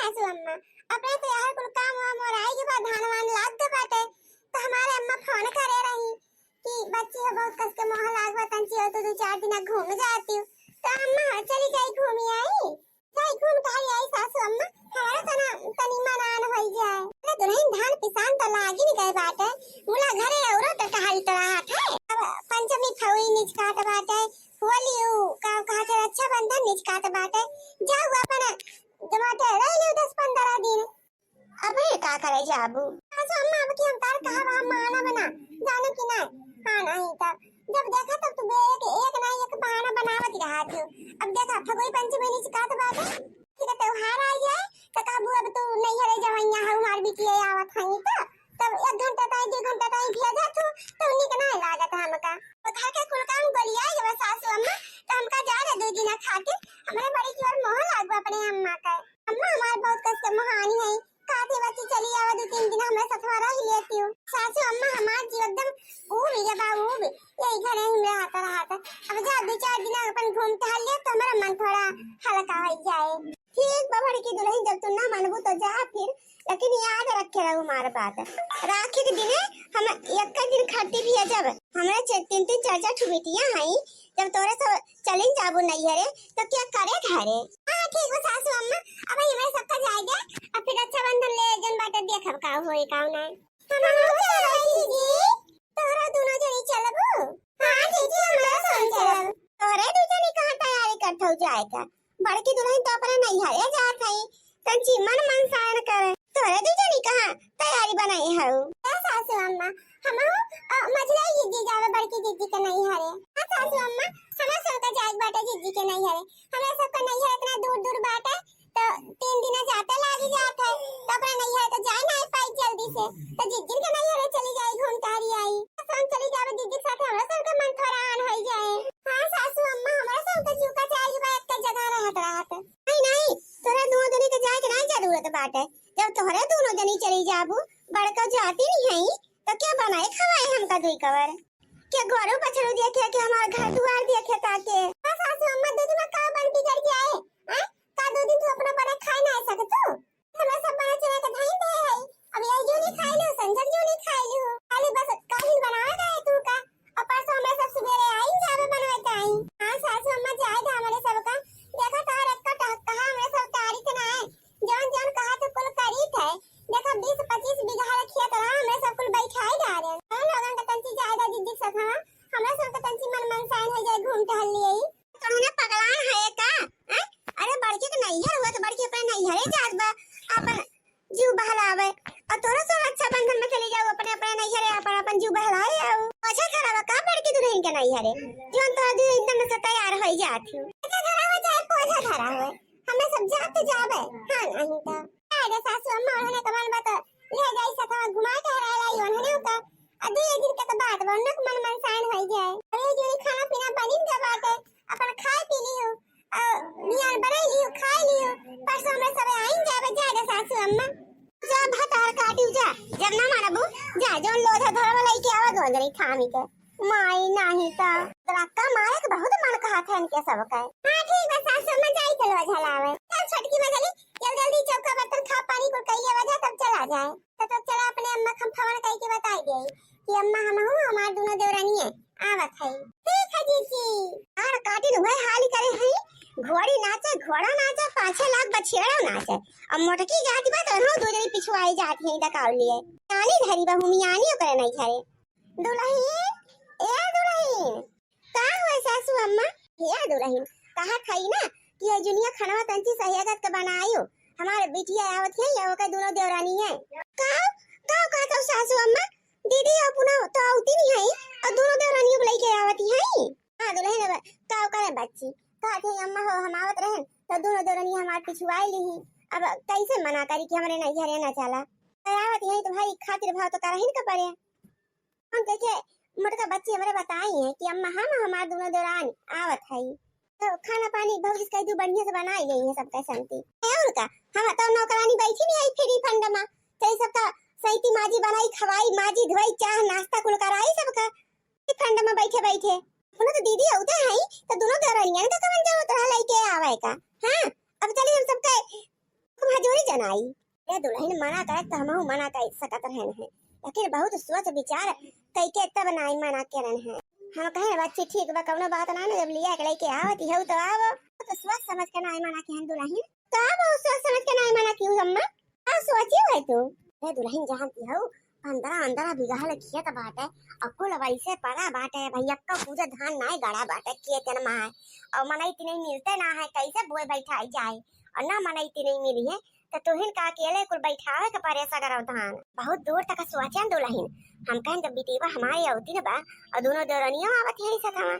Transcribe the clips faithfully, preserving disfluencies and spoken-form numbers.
सासू अम्मा, अपने तो यार कुल काम वाम ओराई के बाद धान वान लाग के बाटे, तो हमारे अम्मा फोन करे रही कि बच्ची हो बहुत कस के मोह लाग बा, तंची हो तो दो चार दिन घूम जाती हूँ। तो अम्मा चली जाई घूमी आई, जाई घूम के आई, आई सासू अम्मा, हमारा तना तनी मन आन होई जाए। अरे दुल्हन धान पिसान तो लागी नहीं गए बाटे, मुला घरे औरो तो टहल तो रहा थे। अब पंचमी फौई निचकात बाटे, होली उ का कहा थे रक्षाबंधन निचकात बाटे, जाऊ अपन जमाते रह लियो दस पंद्रह दिन। अबे का करे जाबू? सासू अम्मा, अब की हम तार कहा बा मानब ना, जाने कि ना? हाँ नहीं तो जब देखा तब तू बे एक, एक ना एक बहाना बनावत रहा तू। अब देखा फगुई पंचमी निचकात बाटे, ठीक है त्योहार आ जाए तो कहबू अब तू नैहरे जवैया है, हमार बिटिया आवत है तो तब एक घंटा ताई दो घंटा ताई भेजा तू तो निक ना लागत हमका। तो घर के कुल काम गोलिया ये बस सासू अम्मा, तो हमका जा दे दो दिन खातिर, हमरे बड़ी की ओर मोह लागबा अपने अम्मा का। अम्मा हमार बहुत कस के मोहानी है, खाती बच्ची चली आवा दो तीन दिन हमरे सथवा रह लेती हूँ। सासू अम्मा हमार जीव एकदम ऊब गया बा, ऊब। यही घर है हमरे हाथ रहा था। अब जा दो चार दिन अपन घूम टहल ले तो हमारा मन थोड़ा हल्का हो जाए। ठीक बा बड़की दुल्हन, जब तू ना मानबू तो जा फिर, लेकिन याद रखे रहू हमार बात। राखी के दिने हम एक दिन खट्टी भी है, जब हमरे चे-, तीन तीन चार चार ठो बिटिया हैं, जब तोरे सब चलिन जाबू नैहरे तो क्या करे घरे? हाँ ठीक बा सासू अम्मा, अब हमारे सबका जाए दे, अब फिर रक्षाबंधन ले जन बाटे देखब का होए का ना। हम चलो जीजी, तोहरा दोनों जनी चलबू? हाँ जीजी, हमरा संग चलब। तोहरे दू जनी कहाँ तैयारी करत हऊ जाए का? बड़की दुल्हन तो अपने नैहरे जात हई, तंची मन मनसायन करे। तोहरे दू जनी कहाँ तैयारी बनाई हऊ? ए सासू अम्मा, हमहू, अ, मझिला जीजी जावे बड़की जीजी के नैहरे। हाँ सासू अम्मा, हमरा संग जाए बाटे जीजी के नैहरे। हमरा सबका नैहर इतना दूर दूर बाटे, तो तीन दिन जाते लागी जात है, तो अपना नैहर तो जाए ना पाई जल्दी से, तो जिज्जिन के नैहर चली जाई, घूम टहरी आई। तो हम चली जावे जिज्जी के साथ, हमरा सबके मन थोड़ा आन होई जाए। हाँ सासू अम्मा, हमरा सबके चूका चाही बा एक जगह रहत रहत। नहीं नहीं, तोरा दोनों जनी के जाए के नहीं जरूरत बाटे, जब तोहरे दोनों जनी चली जाबू, बड़का जाती नहीं है, तो क्या बनाए खवाए हमका दुई कवर? क्या गोरू बछरू देखे कि हमार घर दुआर देखे ताके? हाँ सासू अम्मा, दो दिन में का बन बिगड़ जाए? हैं? का दो दिन तू अपना बने खाए ना सकत तू? हमरा सब बना चुना के धई दे है। अब यही जो नहीं खाई लो, संजय जो नहीं खाई लो। खाली बस काहिल बनावे गए तू का? और परसों हमरा सब सुबेरे आई जावे बनवे के आई। हाँ सासू अम्मा, जाए दे हमरे सब का। देखा तोहर एक का टह-, कहा हमरे सब तारीख ना है। जौन जौन कहा तो कुल करीत है। देखा बीस पच्चीस बीघा खेत रहा, हमरे सब कुल बैठाई डाले। हम लोगन के तंची जाए दे जिज्जी के साथ, हाँ। हमरा सब के तंची मन मनसायन हो जाए, घूम टहल लिए। कौनो पगलान है का? हैं? अरे बड़की के नैहर हुआ तो बड़की अपने नैहरे जात बा, अपन जीव बहलावे। और तोरा सब रक्षाबंधन में चली जाओ अपने अपने नैहरे, अपन अपन जीव बहलाए आओ। अच्छा खराबा का बड़की दुल्हन के नैहरे, जौन तोरा दू एकदम से तैयार हो जात हो। अच्छा खराबा चाहे पोछा खराबा, हमें सब जात तो जावे। हाँ नहीं तो। अरे सासू अम्मा उन्होंने कमाल बात ले जाई सथवा घुमा के हराए लाई उन्होंने का। आ दू एक दिन के तो बात बा, उन्हें मन मनसायन हो जाए। अरे जो खाना पीना बनिन के बाटे, अपन खाए पी लियो, आ, बियान बनाई लियो, खाए लियो, परसों हमरे सब आइन जाबे, जा रे सासू अम्मा। जा भतार काटियो जा, जब ना मानबू, जा जौन लोधा धरवा लइके आवा दो जनी थामी के। माई नाही ता। धक्का मारे के बहुत मन कहा था इनके सब का। हाँ ठीक बा सासू अम्मा, जाई चलो झलावे। चल छोटकी मझली, जल्दी जल्दी चौका बर्तन खा पानी कुल कइले वजह तब चला जाए। तो, तो चला अपने अम्मा खम फोन कइके बताई दे कि अम्मा हम हूँ, हमार दोनों देवरानी है, आवत है। ठीक है जीजी। आर काटिन हुए हाली करे है, घोड़ी नाचे, घोड़ा नाचे, पाछे लाग बछेड़ा नाचे। अब मोटकी जाति बा तो उन्हों दो जनी पिछुआई जाति है दकाव लिए। आनी धरी बा हुमियानी ओकरे नहीं घरे। दुलहिन, ए दुलहिन, का हुए सासू अम्मा? हे दुलहिन, कहा खाई ना कि ये जुनिया खनवा तंची सहेगत के बनायो। हमारे बिटिया आवत है या ओकर दोनों देवरानी है। का, का कहत हो सासू अम्मा? दीदी अपना तो आवती नहीं है और दोनों देवरानियों को लेके आवती है। हाँ दुलहिन, अब का करे बच्ची, कहत है अम्मा हो हम आवत रहन तो दोनों देवरानी हमार पिछुआई ली। अब कैसे मना करी कि हमरे नैहरे ना चला? तो आवत है तो भाई खातिर भाव तो करहिन के पड़े। हम देखे मोटका बच्ची हमरे बताई है कि अम्मा हम हमार दोनों देवरानी आवत है, तो खाना पानी भौजी से कह दू बढ़िया से बनाई गई है सबका शांति। और का, हम तो नौकरानी बैठी नहीं आई फ्री फंड में, चाहे सबका सैती माजी बनाई खवाई, माजी धोई, चाह नाश्ता कुल कराई सबका फ्री फंड में बैठे बैठे। अपना तो दीदी होते हैं तो दोनों देवरानियन का कवन जरूरत रहा लेके आवे का। हाँ, अब चलिए हम सबका खूब हजूरी नाई। ए दुलहिन, मना करे त हमहू मना कर सकत रहन है, लेकिन बहुत सोच विचार कइके तब नाई मना करन है। हम कहेन बच्ची ठीक बा, कउनो बात ना, ना जब लिया के लइके आवत हऊ त आवो। तो सोच समझ के नाई मना किहन दुलहिन। का बहुत सोच समझ के नाई मना किहू अम्मा? का सोची है तू? ए दुलहिन, जानती हऊ, पन्द्रह पन्द्रह बीघा ले खेत बाटे, अउ कुल वैसे पड़ा बाटे भैया, का पूरा धान नाई गड़ा बाटे खेत में। अउ मनई तिनई मिलते ना है, कैसे बोए बैठाई जाए? अउ ना मनई तिनई मिली है, त तुहिन का अकेले कुल बैठावे के परे सगरो धान। बहुत दूर तक सोचन दुलहिन। हम कहेन जब बिटिया हमारी अवती न बा, अउ दोनों देवरनियों आवत है साथ में,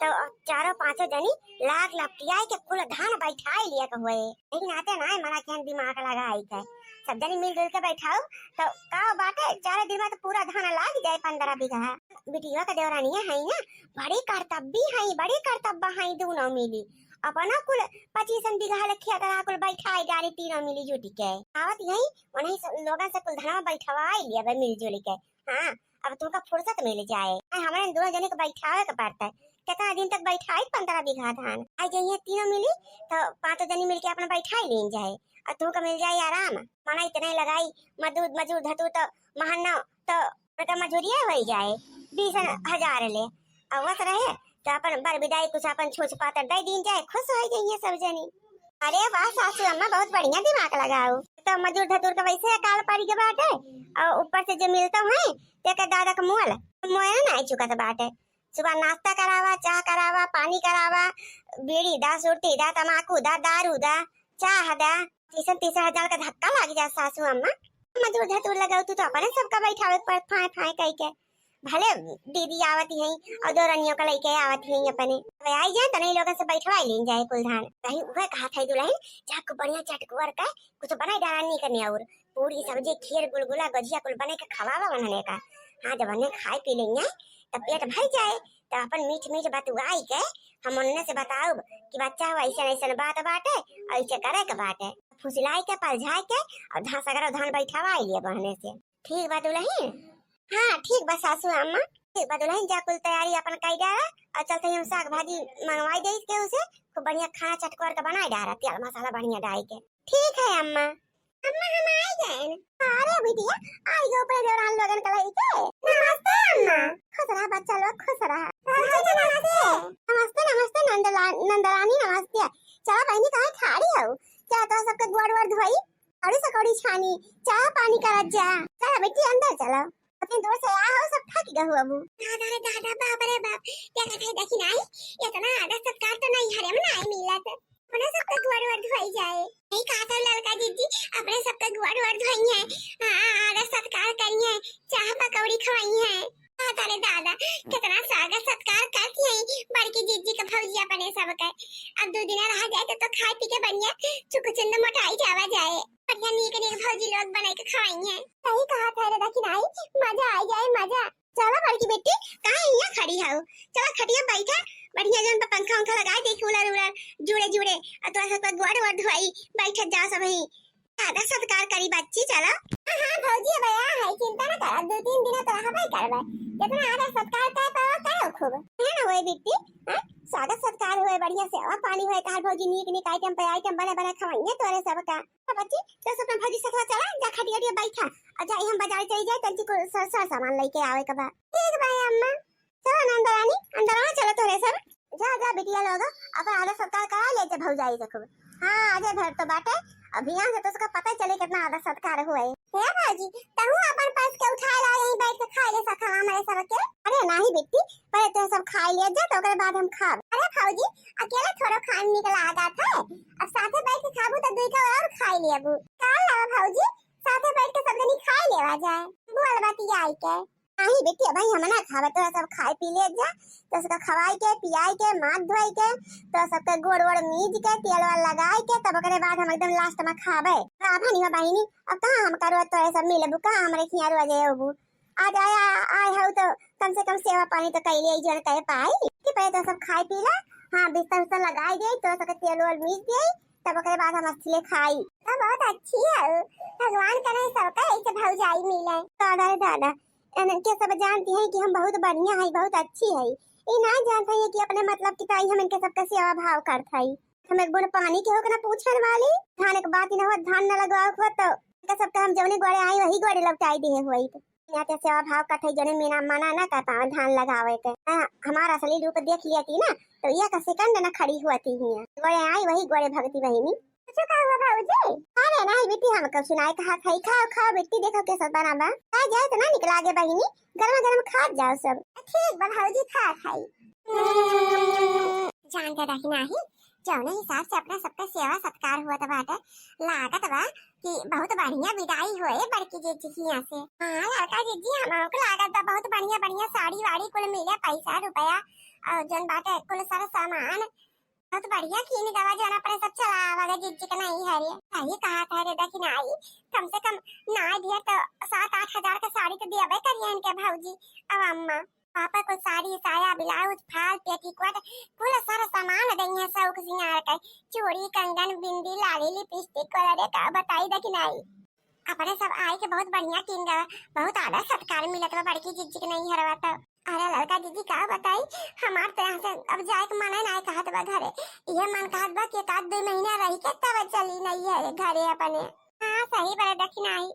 तो चारों पांचों जनी लाग लपटियाई के कुल धान बैठाई लिया के हुए। लेकिन आते ना है, मना के दिमाग लगाई के सब जनी मिलजुल के बैठाऊ, तो का बाटे, चार दिन में तो पूरा धान लाग जाए पन्द्रह बीघा। बिटिया के देवरानिया है ना, बड़ी करतब्बी है, बड़ी करतब्बा है दोनों मिली। अपना कुल पच्चीसन बीघा ले खेत रहा, कुल बैठाई डाली तीनों मिली जुटी के। आवत यही उन्हीं से, लोगन से कुल धनवा बैठवाई लिया बे मिलजुल के। हाँ, अब तुमका फुर्सत मिल जाए। आ, हमरे दोनों जने के बैठावे के पड़ता है। कितना दिन तक बैठाई पन्द्रह बीघा धान? आई जाइए तीनों मिली, तो पांचों जनी मिलके अपना बैठाई लीन जाए, और तुमका मिल जाए आराम। मना इतने लगाई, मजदूर, मजूर धतू तो महन्ना तो उनका मजूरिया हो जाए बीस हजार ले, और वस रहे तो अपन बर विदाई कुछ अपन छूछ पातर दे दीन जाए, खुश हो जाइए सब जनी। अरे वाह सासू अम्मा, बहुत बढ़िया दिमाग लगाओ। तो मजूर धतूर के वैसे अकाल पड़ के बाटे, और ऊपर से जो मिलता है, ते के दादा के मोल, मोए ना आई चुकत बाटे। सुबह नाश्ता करावा, चाह करावा, पानी करावा, बीड़ी दा, सुरती दा, तमाकू दा, दारू दा, चाह दा, तीसन तीस हजार का धक्का लाग जा सासू अम्मा। मजूर धतूर लगाओ, तू तो अपने सबका बैठावे पर फाए फाए कह के। भले दीदी आवत ही और दो रनियों का लइके आवत ही अपने। अब आई जाए तो नहीं लोगन से बैठवाई लीन जाए कुल धान। वही उहे कहा था दुलहिन, जा खूब बढ़िया चटकुअर का कुछ बनाई डाला नी करने और पूरी सब्जी, खीर, गुलगुला, गजिया कुल बने के खवावा उन्होंने का। हाँ, जब उन्हें खाए पी लेंगे तब पेट भर जाए, तब अपन मीठ मीठ बतुआई के हम उन्होंने से बताउब कि बच्चा हो ऐसे ऐसे बात बाटे, ऐसे करे के बाटे। फुसिलाई के पलझाई के और धान सगरो धान बैठावाई लिए बहने से। ठीक बा दुलहिन? हाँ, ठीक बा सासू अम्मा। ठीक बा दुलहिन, जा कुल तैयारी अपन कई डाला और चलते ही हम साग भाजी मंगवाई दे के उसे, खूब बढ़िया खाना चटकोर के बनाई डाला, तेल मसाला बढ़िया डाल के। ठीक है अम्मा। अम्मा, हम आई गए। अरे बिटिया, आई गए ऊपर देवरान लोगन के लइके। नमस्ते अम्मा। खुश रहा बच्चा लोग, खुश रहा। नमस्ते, नमस्ते। नमस्ते, नमस्ते नंदला-, नंदरानी, नमस्ते। चला बहिनी, कहाँ ठाड़ी हो? चला तो सबके गोड़ वोड़ धोई, अउरी सकौड़ी छानी, चाह पानी करत जा। चला बेटी, अंदर चला। अतनी दूर से आया हो, सब थक गए हो अबू। दादा रे दादा, बाप रे बाप, क्या कहत है, देखी नाई, इतना आदर सत्कार तो नहीं हरे में नाई मिलत। अपने सबके गोड़ वोड़ धोई जाए। यही कहा था ललका जीजी, अपने सबके गोड़ वोड़ धोई है, हाँ, आदर सत्कार करी है, चाह पकौड़ी खवाई है। दादा रे दादा, कितना स्वागत सत्कार करती है बड़की जीजी के भौजी अपने सबके। अब दो दिन रह जाए तो, तो खाए पी के बढ़िया चुकुचुंद मोटाई जावा जाए। बढ़िया नीक नीक भौजी लोग बनाई के खवाई है। सही कहा था रे दखिनाई, मजा आई जाए मजा। चला बड़की बेटी, काहे यहाँ खड़ी हो? चला खटिया बैठा, बढ़िया जौन पे पंखा उंखा लगाए दे, कूलर उलर जुड़े जुड़े, और तोरा सबका गोड़ वोड़ धोई, बैठत जा सब ही। आदर सत्कार करी बच्ची, चला। हाँ, हाँ भौजी, अब आया है, चिंता न करा, दो तीन दिन तो रहबे करबे। जितना आदर सत्कार कर पावा करो खूब। है ना वही बिट्टी? हाँ? स्वागत सत्कार होए, बढ़िया सेवा पानी होए, तार भौजी नीक नीक आइटम पे आइटम बने बने खवाइए तोरे सबका। तो बच्ची, तो सब अपना भौजी सथवा चला, जा खटिया उटिया बैठा, और जा हम बाजार चली जाए, तंची को सर, सर सामान लेके आवे के बा। ठीक बा अम्मा। चलो ना अंदर आनी, अंदर आ, चलो तोरे सब। जा, जा बिटिया लोग, अपन आदर सत्कार करा ले जे भौजाई से खूब। हाँ, अजय भर तो बाटे, अभियान से तो उसका पता ही चले कितना आदर सत्कार हुए। हे भौजी, तहू अपन परस के उठाए ला, यहीं बैठ के खाए ले सका हमारे सबके। अरे नाही बिट्टी, पहले तो सब खाए लिया जा, तो ओकरे बाद हम खाब। अरे भौजी, अकेले थोड़ो खाए निकला आदत है, अब साथे बैठ के खाबू तो दुई ठो और खाए लेबू। का लावा भौजी, साथे बैठ के सब जनी खाए लेवा जाए, बोल बतियाई के। नाही बिटिया भाई, हम ना खाबे, तोरा सब खाए पी ले जा, तो सबका खवाई के, पियाई के, माथ धोई के, तो सबके गोड़ वोड़ मीज के, तेल वाल लगाई के, तब ओकरे बाद हम एकदम लास्ट में खाबे। का भनी हो बहिनी, अब कहाँ हम करो तोरे सब मिलबू, कहाँ हमरे खिया रोजे होबू? आज आया, आए हो तो कम से कम सेवा पानी तो कैले ही जन कहे पाई कि पहले तो सब खाए पी ला, हाँ बिस्तर उस्तर लगाई दे, तो सबके तेल वाल मीज दे, तब ओकरे बाद हम अस्थि ले खाई। तो बहुत अच्छी है, भगवान करे सबका ऐसे भौजाई मिले। दादा रे दादा, इनके सब जानती है कि हम बहुत बढ़िया है, बहुत अच्छी है। ई ना जानते हैं कि अपने मतलब की ताई हम इनके सबका सेवा भाव करत हई। हम एक बूंद पानी के होके ना पूछन वाली। धान के बात ही ना हुआ, धान ना लगाओ हुआ तो का सबका हम जौने गोड़े आई वही गोड़े लौटाई दिहे हुई। यहाँ के सेवा भाव कथई जने मीना मना ना कर पावे धान लगावे के। हाँ, हमारा असली रूप देख लिया थी ना तो यह का सेकंड ना खड़ी हुआ थी हियाँ। गोड़े आई वही गोड़े भगती बहिनी। कुछ का हुआ भौजी? अरे नहीं बेटी, हम कुछ नहीं कहा खाई, खाओ खाओ बेटी, देखो कैसा बना बा। आ जाए तो ना निकला गे बहिनी, गरम गरम खा जाओ सब। ठीक बा भौजी, खा खाई। जान के देखी नाही, जौने हिसाब से अपना सबका सेवा सत्कार हुआ बाटे, लागत बा कि बहुत बढ़िया विदाई हुए बड़की जीजी के यहाँ से। हाँ लड़का जीजी, हम लोग लागत बा बहुत बढ़िया बढ़िया साड़ी वाड़ी कुल मिले, पैसा रुपया और जौन बाटे कुल सारा सामान बहुत बढ़िया कीन गवा, जौन अपने सब चलावा गे जीजी के नहीं है रे। सही कहा था रे दखिनाई, कम से कम ना दिया तो सात आठ हजार का साड़ी तो दियाबे करिए इनके भौजी। अब अम्मा पापा को साड़ी, साया, ब्लाउज, फाल, पेटीकोट, कुल सारा सामान दइहे, शौक सिंगार के, चूड़ी, कंगन, बिंदी, लाली, लिपस्टिक, कलर, का बताई दखिनाई। अपने सब आई के बहुत बढ़िया कीन गवा, बहुत आदर सत्कार मिलत बा बड़की जीजी के नहीं हरवा तो। अरे लड़का जीजी का बताई, हमार तो यहाँ से अब जाए के मन नहीं कहत बा घरे, ये मन कहत बा कि एक आध दो महीना रही के तब चली नहीं है घरे अपने। हाँ सही बड़े दखिनाई।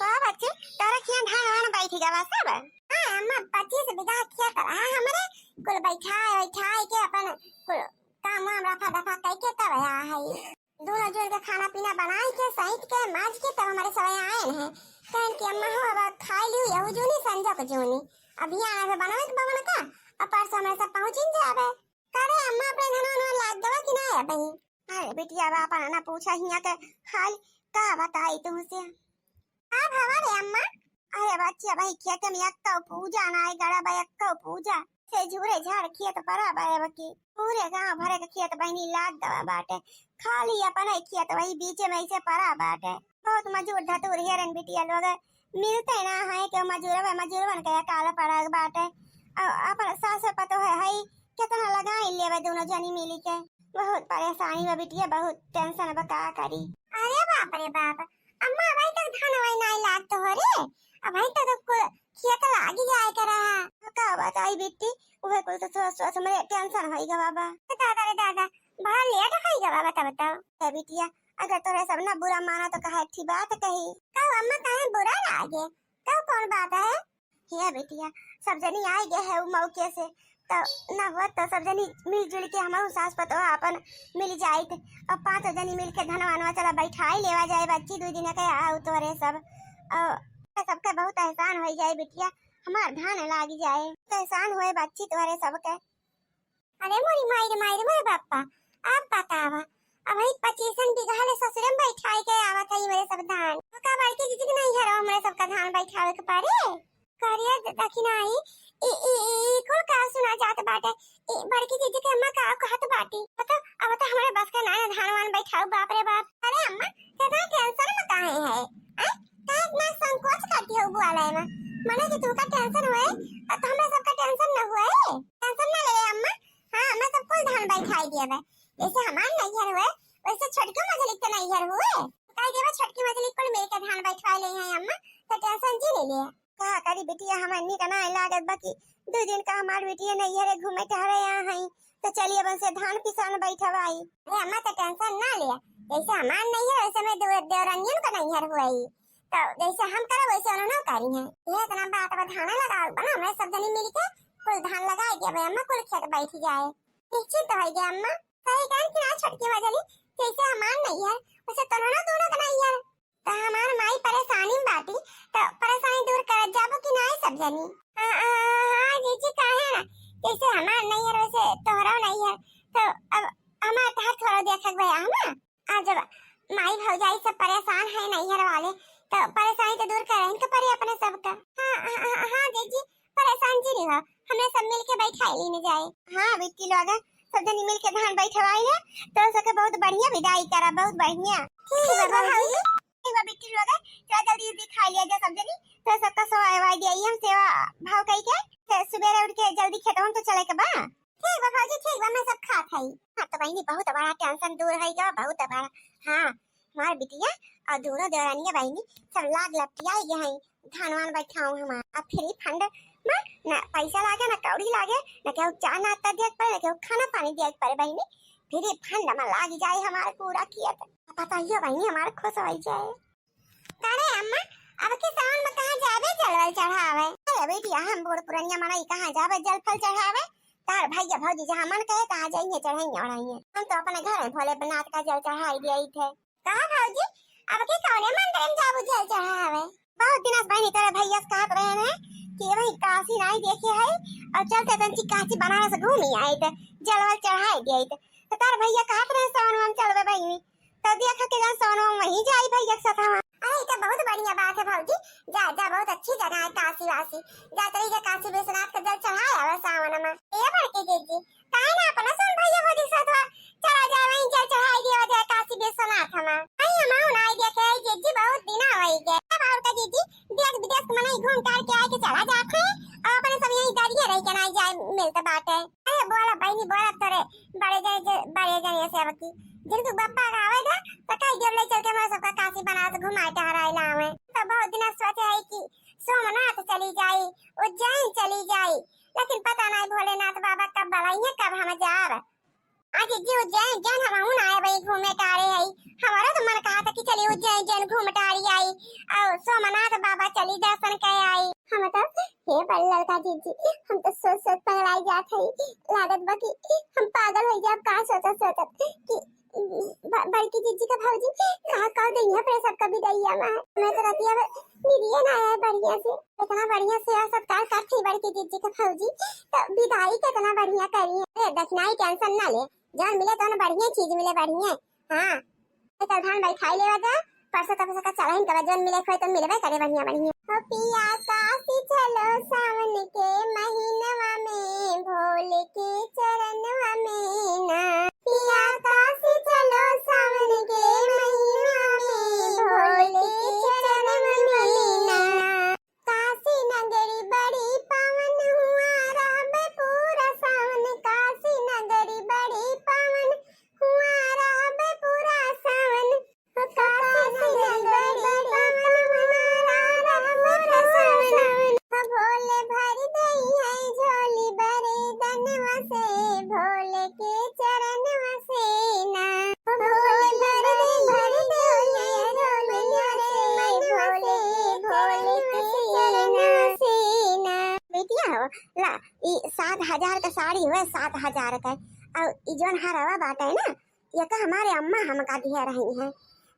का बच्ची, तोरा खिया धान वान बैठ गवा सब? हाँ अम्मा, पच्चीस बीघा खेत रहा हमरे, कुल बैठा बैठा के अपन कुल काम वाम रफा दफा कई के तब आया है। दोनों जन के खाना पीना बनाई के, सहित के, माज के तब हमारे सब आए हैं। कहन कि अम्मा हो अब खाई लियो, यहू जूनी संजो के जूनी। अब यहाँ आवे बनावे के बवन का, अब परसों हमारे सब पहुँच ही जावे। करे अम्मा अपने धनवा नवा लाग गवा कि ना अबही? अरे बिटिया बापा ना पूछा हिया के हाल, का बताई तुमसे। का भवा रे अम्मा? अरे बच्ची, अबही खेत में एक्को पूजा ना है, गड़ा बा एक्को पूजा। से झूरे झाड़ खेत परा बा अब की। पूरे गांव भरे के खेत बहिनी लाग गवा बाटे, खाली अपन ही खेत वही बीचे में ऐसे परा बाटे। बहुत मजूर धतूर हेरन बिटिया लोग मिलते ना है कि मजूरवे मजूरवन के अकाल पड़ल बाटे। और अपन सास पतोह है, है कितना लगाई लेवे दोनों जनी मिली के। बहुत परेशानी बा बिटिया, बहुत टेंशन बा, का करी। अरे बाप रे बाप, अम्मा अबही तक धान वाई नाई लागत हो रे, अबही तक कुल खेत लागी जाए के रहा। का बताई बिट्टी, उहे कुल तो सोच सोच में टेंशन होई गवा बा। दादा रे दादा, बड़ा लेट होई गवा बा तब तो। ए बिटिया, अगर तोरे सब ना बुरा माना तो कहे अच्छी बात कही। का अम्मा काहे बुरा लागे? का कौन बात है? हे बिटिया, सब जनी आए गए है उ मौके से, तो ना हुआ तो सब जनी मिलजुल के हमारू सास पतोह अपन मिल जाइत और पाँचों जनी मिल के धनवा वनवा चला बैठाई लेवा जाए बच्ची, दू दिन के आओ तोरे सब। और सबके बहुत एहसान हो जाए बिटिया, हमार धान लाग जाए, तो एहसान हुए बच्ची तोरे सबके। अरे मोरी माई रे माई रे मोरे बापा, अब बतावा, अबही पच्चीसन बीघा ले ससुरे में बैठाए के आवत है मेरे सब धान। तो का बड़की जीजी के नहीं हरो हमरे सबका धान बैठावे के पड़े? करिया द-, दखिनाई, ई, ई, ई, ई कुल का सुना जात बाटे? ई बड़की जीजी के अम्मा का कहत बाटी? बताओ, अब तो हमारे बस के ना धान वान बैठाओ, बाप रे बाप। अरे अम्मा, कितना टेंशन में काहे है? हैं? काहे इतना संकोच करती हो बुआलय में? मने कि तू का टेंशन हुए, और तो हमरा सबका टेंशन न हुए। टेंशन ना ले अम्मा। हाँ, अम्मा सब कुल धान बैठाई दिया बे। जैसे हमार नैहर हुए, वैसे छोटकी मझली के नैहर हुए। कह देबे छोटकी मझली कुल मिल के धान बैठवा ले हैं अम्मा, तो टेंशन जी ले ले। का करी बिटिया, हमनी का ना लागत बा कि दू दिन का हमार बिटिया नैहरे घूमे टहरे यहाँ है, तो चली अपन से धान पिसान बैठवाई। अरे अम्मा तो टेंशन ना ले, जैसे हमार नैहर वैसे में दे-, देवरानियन का नैहर हुए, तो जैसे हम करब वैसे उन्होंने करी हैं। ये इतना बात बा, धान लगाओ बना, हमें सब जनी मिल के कुल धान लगाए दिया बे अम्मा, कुल खेत बैठ जाए। निश्चिंत हो गया अम्मा, सही कहन कि ना छोटकी मझली, जैसे हमार नैहर वैसे तोहरा दोनों का नैहर। तो हमार माई परेशानी में बाटी, तो परेशानी दूर करत जाबो कि नाय सब जनी? हाँ, हाँ, हाँ, जीजी, काहे ना? जैसे हमार नैहर वैसे तोहरो नैहर, तो अब हमार तहार थोड़ा देखक भया है ना? अब जब माई भौजाई सब परेशान है नैहर वाले, तो परेशानी तो दूर करे इनके पड़े अपने सबका। हाँ, हाँ, हाँ, हाँ, जीजी, परेशान जी नहीं हो, हमने सब मिल के बैठाई लीने जाए। हाँ, बिट्टी लोग, सब जनी मिल के धान बैठवाई है, तो सबके बहुत बढ़िया विदाई करा, बहुत बढ़िया। ठीक बा भौजी। ठीक बा बिट्टी लोग, चला जल्दी जल्दी खा लिया जा सब जनी, तो सबका सोवाई वाई दिया, हम सेवा भाव कई के, फिर सुबेरे उठ के जल्दी खेतवन तो चले के बा। ठीक बा भौजी, ठीक बा, मैं सब खात हई। हाँ, तो बहिनी बहुत बड़ा टेंशन दूर है गा, बहुत बड़ा। हाँ, हमार बिटिया और दोनों देवरानिया बहिनी सब लाग लपटियाई गए हैं, धान वान बैठाऊं हमार। अब फ्री फंड में ना पैसा लागे, ना कौड़ी लागे, ना केहू चाह नाश्ता दिया के पड़े, ना केहू खाना पानी दिया के पड़े बहिनी। फिर ये फंड में लाग जाए हमारे पूरा किया तो पता ही है बहिनी हमारे खुश हो जाए। करे अम्मा, अब के सावन में कहाँ जाबे जलवल चढ़ावे? अरे बेटिया, हम बूढ़ पुरनिया मनई कहाँ जाबे जल फल चढ़ावे? तार भैया भौजी जहाँ मन कहे तहाँ जाइए, चढ़ाइए ओढ़ाइए। हम तो अपने घर में भोलेनाथ का जल चढ़ाई दिया थे। कहा भौजी, अब के कौने मंदिर में जाबू जल चढ़ावे? बहुत दिन से बहिनी तोरे भैया से कहत रहे हैं कि वही काशी नहीं देखे है और चलते तंची काशी बनारस घूमी आइत, जलवल चढ़ाई दिया थे। तो तार भैया कहत रहे सावन में चलबे बहिनी। तो देख के जान सोनवा वहीं जाई भैया के साथ हमार। अरे, ई तो बहुत बढ़िया बात है भौजी। जा, जा, बहुत अच्छी जगह है काशी वाशी। जा, चली जा काशी विश्वनाथ का जल चढ़ाए आवे सावन में। ए बड़की जीजी, काहे ना अपना सोन भैया भौजी के साथ चला जाए, वहीं जल चढ़ाई दिया जाए काशी विश्वनाथ हमार। नहीं, हम ना आई देखे है जीजी, बहुत दिन हो गए। अब और का जीजी, देश विदेश के मनई घूम टहल के आए के चला जात है और अपने सब यहीं दरिये रह के ना जाए मिलते बाटे। अरे बोला बहिनी, बोला तोरे बड़े जने, जे-, बड़े जने से अब की जिनको बप्पा का आवे था, तो कई जब ले चल के मैं सबका काशी बनारस घुमाए टहराए लावे। तो बहुत दिन सोचे है कि सोमनाथ चली जाई, उज्जैन चली जाई, लेकिन पता नहीं भोलेनाथ बाबा कब बुलाइए, कब हम जाब। आज जी उज्जैन, उज्जैन हम हूं ना आए भाई घूमे टहरे है, हमारा तो मन कहा था कि चलिए उज्जैन, उज्जैन घूम टहरी आई और सोमनाथ बाबा चली दर्शन कर आई। हम तो, हे बड़ ललका जीजी, हम तो सोच सोच पगलाई जात हई। लागत बा कि हम पागल हो जाब, का सोचत सोचत कि ब-, बड़की जीजी का भौजी का कह दे यहाँ पे सबका विदाइया में। मैं तो रतिया में निदिये ना आए बढ़िया से। इतना बढ़िया सेवा सत्कार करती बड़की जीजी का भौजी, तो विदाई कितना बढ़िया करी है। ए, दक्षिणाई टेंशन ना ले, जौन मिले तौन बढ़िया चीज मिले, बढ़िया। हाँ, तो चल धान बैठाई लेवा जा, परसों तक सका चला ही कबा, जौन मिले खोए तो मिलबे करे बढ़िया बढ़िया। हो पिया काशी चलो सावन के महीनवा में, भोले के चरणवा में ना। पिया काशी चलो सावन के महीनवा में, भोले के चरणवा में ना। काशी नगरी बड़ी पावन, हुआ रहबे पूरा सावन। काशी नगरी बड़ी पावन, हुआ रहबे पूरा सावन। काशी नगरी बड़ी पावन, हुआ रहबे पूरा सावन। भोले भर दई है झोली बरदनवा से, भोले के चरणवा से ना। भोले भर दे, भर दे, भोले, भोले, भोले, भोले के चरणवा से ना। बेटिया हो, ला, ई सात हजार का साड़ी हुए, सात हजार का। और ई जौन हरवा बाटे ना, ये का हमारे अम्मा हमका दिया रही हैं।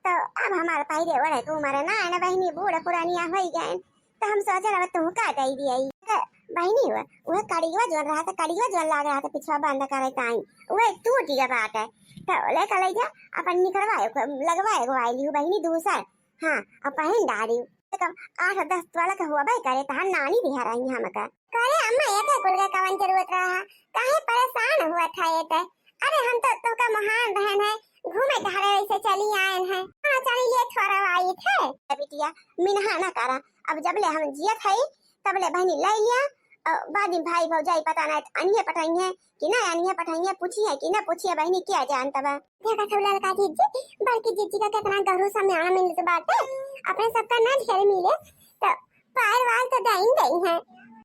तो अब हमारे पहिरे ओढ़े के उम्र ना है ना बहिनी, बूढ़ पुरानिया हो गए। तो हम सोचे रहे तुमका दे दिया ई। तो बहिनी हुआ, वह कड़िया जौन रहा था, कड़िया जौन लाग रहा था, पिछवा बंद करे ताई, वह टूट गया बाटे। तो लेकर ले जा, अपन निकलवाए, लगवाए गो आइली हूँ बहिनी दूसर। हाँ, अब पहन डारी। तो कब आठ दस तोला के हुआ भाई करे, तहार नानी दिया रही हमका। करे अम्मा, ये कुल के कवन जरूरत रहा? काहे परेशान हुआ था ये ते? अरे हम तो तुमका महान बहन है, घूमे टहरे वैसे चली आयन है। हाँ, चली ये थोड़ा आई थे। ए बिटिया, मिनहा ना करा, अब जब ले हम जियत है, तब ले बहनी ले लिया, और बाद में भाई भौजाई पता ना अनिए पठाई है कि ना अनिए पठाई है, पूछी है कि ना पूछी है बहनी, क्या जान तब। देखा था ललका जीजी, बड़की जीजी का कितना गहरू समयाना मिलत बाटे, अपने सबका ना ढेर मिले, तो पार वार तो दई दई है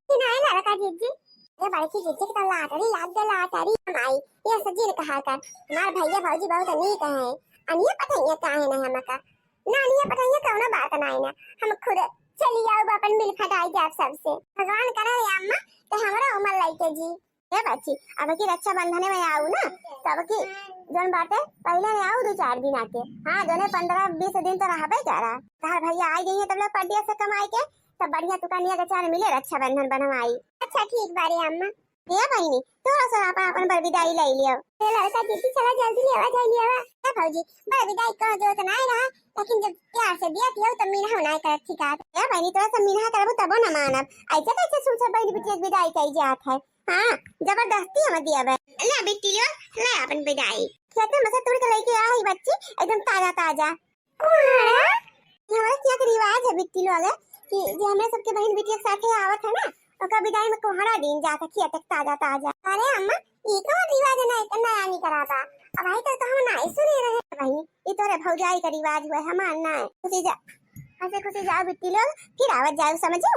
कि ना ललका जीजी। ये बड़की जीजी के तो लाटरी लाग गए, लाटरी। हम आई, ये सज्जी ने कहा कर, हमार भैया भौजी बहुत नीक है, अनिए पठाइए काहे ना हमका, ना अनिए पठाइए कौनो बात ना है ना, हम खुद चली आऊ अपन मिल फटाई जाब सबसे। भगवान करे रे अम्मा, तो हमरा उमर लइके जी। हे बच्ची, अब की रक्षाबंधन में आऊ ना, तब की जौन बाटे पहले में आऊ दो चार दिन आके। हाँ, जौने पन्द्रह बीस दिन तो रहबे करा। तहार भैया आई गई है तब लोग परदेस से कमाई के, तब बढ़िया तू कनिया के चार मिले रक्षाबंधन बनवाई। अच्छा ठीक बारे अम्मा। हे बहिनी, तोरा से अपन, अपन बर विदाई ले लियो। ए ललका जीजी, चला जल्दी लेवा जाई, लेवा। ए भौजी, बर विदाई कह जो तो नहीं रहा, लेकिन जब प्यार से दिया थियो तो मीना हो नहीं कर ठीक है। ए बहिनी, तोरा से मीना करबू तबो ना मानब। ऐसे कैसे सुन से बहिनी बिटिया के विदाई कही जात है? हाँ, जबरदस्ती हम दिया बे। ले बिट्टी लो, ले अपन विदाई। खेते में से तोड़ के लेके आ ही बच्ची, एकदम ताजा ताजा। कोहड़ा? ये हमारे क्या के रिवाज है बिट्टी लोग है कि जे हमरा सबके बहन बिटिया के साथे आवत है ना, ओकर विदाई में कोहड़ा दिन जात है, खेत के ताजा ताजा। अरे अम्मा, ई कौन रिवाज है ना, नया निकला बा? अब आई तो, तो हम ना सुने रहे। बहनी, ई तोरे भौजाई का रिवाज हुआ है, हमार ना है। खुशी जा, हंसे खुशी जाओ बिट्टी लोग, फिर आवत जाओ, समझो।